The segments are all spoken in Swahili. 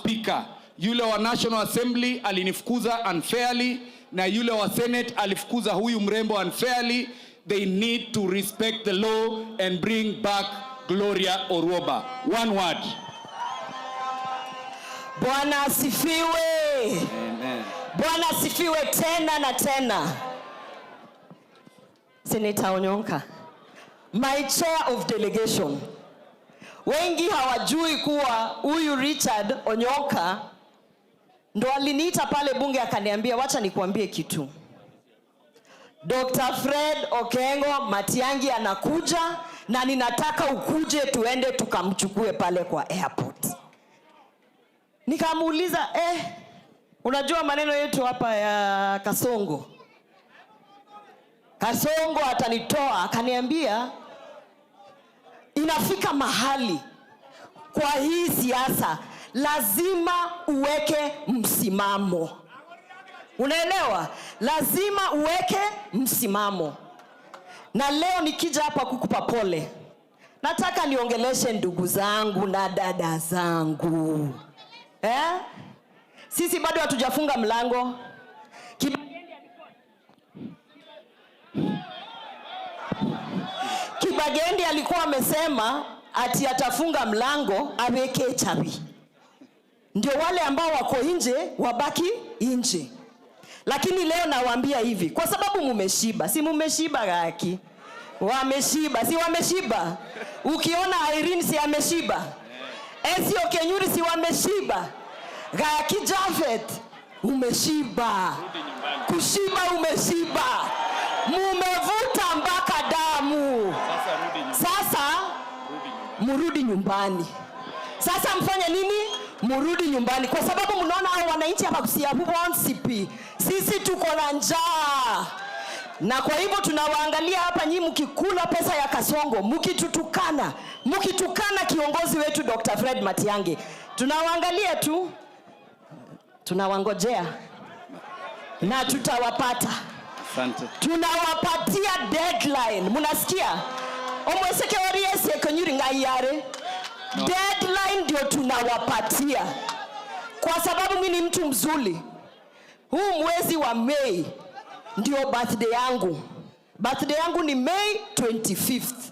Speaker. Yule wa National Assembly alinifukuza unfairly na yule wa Senate alifukuza huyu mrembo unfairly. They need to respect the law and bring back Gloria Orwoba. One word. Bwana asifiwe. Amen. Bwana asifiwe tena na tena. Senator Onyonka, my chair of delegation. Wengi hawajui kuwa huyu Richard Onyonka ndo aliniita pale bunge akaniambia, "Wacha nikuambie kitu. Dr. Fred Okengo Matiang'i anakuja na ninataka ukuje tuende tukamchukue pale kwa airport." Nikamuuliza, "Eh, unajua maneno yetu hapa ya Kasongo, Kasongo atanitoa." Akaniambia, "Inafika mahali kwa hii siasa lazima uweke msimamo." Unaelewa? Lazima uweke msimamo. Na leo nikija hapa kukupa pole, nataka niongeleshe ndugu zangu na dada zangu, eh? Sisi bado hatujafunga mlango. Kibagendi alikuwa amesema ati atafunga mlango aweke chabi, ndio wale ambao wako nje wabaki nje. Lakini leo nawaambia hivi, kwa sababu mumeshiba, si mumeshiba gaki? Wameshiba, si wameshiba? Ukiona Irene, si ameshiba? Esio Kenyuri, si wameshiba? Gaki Jafet, umeshiba. Kushiba umeshiba, mumevuta mpaka damu. Sasa murudi nyumbani. Sasa mfanye nini? Murudi nyumbani, kwa sababu mnaona hao wananchi hapa kusia bonsipi, sisi tuko na njaa, na kwa hivyo tunawaangalia hapa nyinyi mkikula pesa ya Kasongo, mkitutukana, mkitukana kiongozi wetu Dr. Fred Matiang'i, tunawaangalia tu, tunawangojea na tutawapata. Asante. Tunawapatia deadline, mnasikia? Omweseke oriesi ekonyuri ng'aiyare No. Deadline ndio tunawapatia, kwa sababu mi ni mtu mzuri. Huu mwezi wa Mei ndio birthday yangu. Birthday yangu ni May 25th.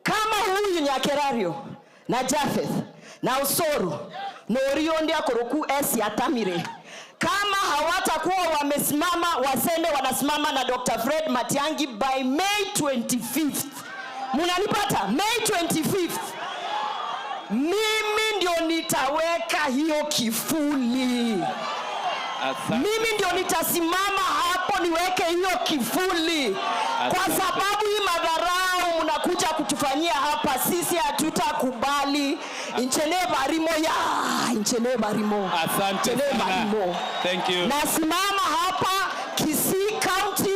Kama huyu Nyakerario na Jafeth na Osoro na Oriondi akoroku esi atamire, kama hawatakuwa wamesimama, waseme wanasimama na Dr. Fred Matiang'i by May 25th, munanipata? May 25th mimi ndio nitaweka hiyo kifuli. Asante. Mimi ndio nitasimama hapo niweke hiyo kifuli, kwa Asante. Sababu hii madharau mnakuja kutufanyia hapa, sisi hatutakubali. Inchene barimo ya inchene barimo. Asante Inchene sana. Barimo. Thank you. Nasimama hapa Kisii County.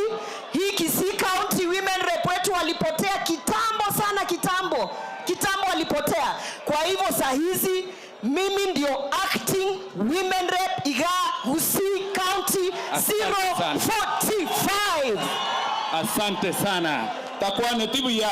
Hii Kisii County women rep wetu walipotea kitambo sana, kitambo kitambo walipotea. Kwa hivyo saa hizi mimi ndio acting women rep iga Kisii County Asante sana. 045. Asante sana. Takwane tibu ya.